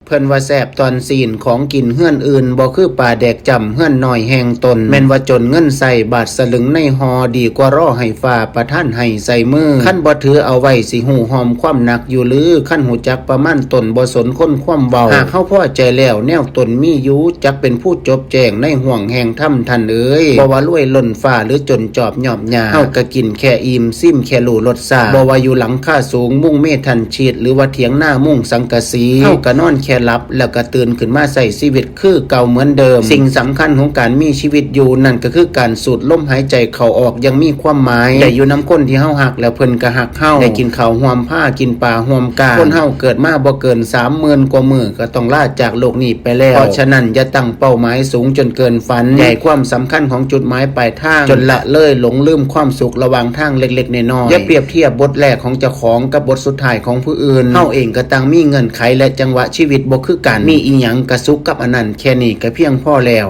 ເພິ່ນວ່າແຊບຕອນຊີ້ນ ຂອງກິນເຮືອນອື່ນ ບໍ່ຄືປາແດກຈ້ຳເຮືອນນ້ອຍແຫ່ງຕົນ. ແມ່ນວ່າຈົນເງິນໃຊ້ ບາດສະລຶງໃນຫໍ່ ດີກວ່າລໍໃຫ້ຟ້າປະທານໃຫ້ໃສ່ມື. ຄັນບໍ່ຖືເອົາໄວ້ ຊິຮູ້ຮ່ອມຄວາມໜັກຢູ່ຫຼື? ຄັນຮູ້ຈັກປະມານຕົນ ບໍ່ສົນຄົນຄວາມເວົ້າ. ຫາກເຮົາພໍໃຈແລ້ວ ແນວຕົນມີຢູ່ ຈັກເປັນຜູ້ຈົບແຈ້ງໃນຫ້ວງແຫ່ງທຳ ທ່ານເອີຍ. ບໍ່ວ່າລວຍລົ້ນຟ້າ ຫຼືຈົນຈອບຍອບຫຍ້າ ເຮົາກະກິນແຄ່ອີ່ມ ຊີມແຄ່ຮູ້ລົດຊາດ. ບໍ່ວ່າຢູ່ຫຼັງຄາສູງ ມຸງເມທັນຊີດ ຫຼືວ່າຖຽງນາມຸງສັງກະສີ ເຮົາກະນອນແຄ່ຫຼັບ ແລ້ວກະຕື່ນຂຶ້ນມາໃຊ້ຊີວິດຄືເກົ່າເໝືອນເດີມ. ສິ່ງສຳຄັນຂອງການມີຊີວິດຢູ່ນັ້ນ ກະຄືການສູດລົມຫາຍໃຈເຂົ້າອອກຢ່າງມີຄວາມໝາຍ. ໄດ້ຢູ່ນຳຄົນທີ່ເຮົາຮັກ ແລ້ວເພິ່ນກະຮັກເຮົາ. ໄດ້ກິນເຂົ້າຮ່ວມພາ ກິນປາຮ່ວມກ້າງ. ຄົນເຮົາເກີດມາບໍ່ເກີນສາມໝື່ນກວ່າມື້ ກໍຕ້ອງລາຈາກໂລກນີ້ໄປແລ້ວ. ເພາະສະນັ້ນ ຢ່າຕັ້ງເປົ້າໝາຍສູງຈົນເກີນຝັນ. ໃຫ້ຄວາມສຳຄັນຂອງຈຸດໝາຍປາຍທາງ ຈົນລະເລີຍຫຼົງລືມຄວາມສຸກລະຫວ່າງທາງເລັກໆນ້ອຍໆ. ຢ່າປຽບທຽບບົດແລກຂອງເຈົ້າຂອງກັບບົດສຸດທ້າຍຂອງຜູ້ອື່ນ. ເຮົາເອງກໍຕ່າງມີເງື່ອນໄຂ ແລະ ຈັງຫວະຊີວິດບໍ່ຄືກັນ. ມີອີ່ຫຍັງກໍສຸກກັບອັນນັ້ນ, ແຄ່ນີ້ກໍພຽງພໍແລ້ວ.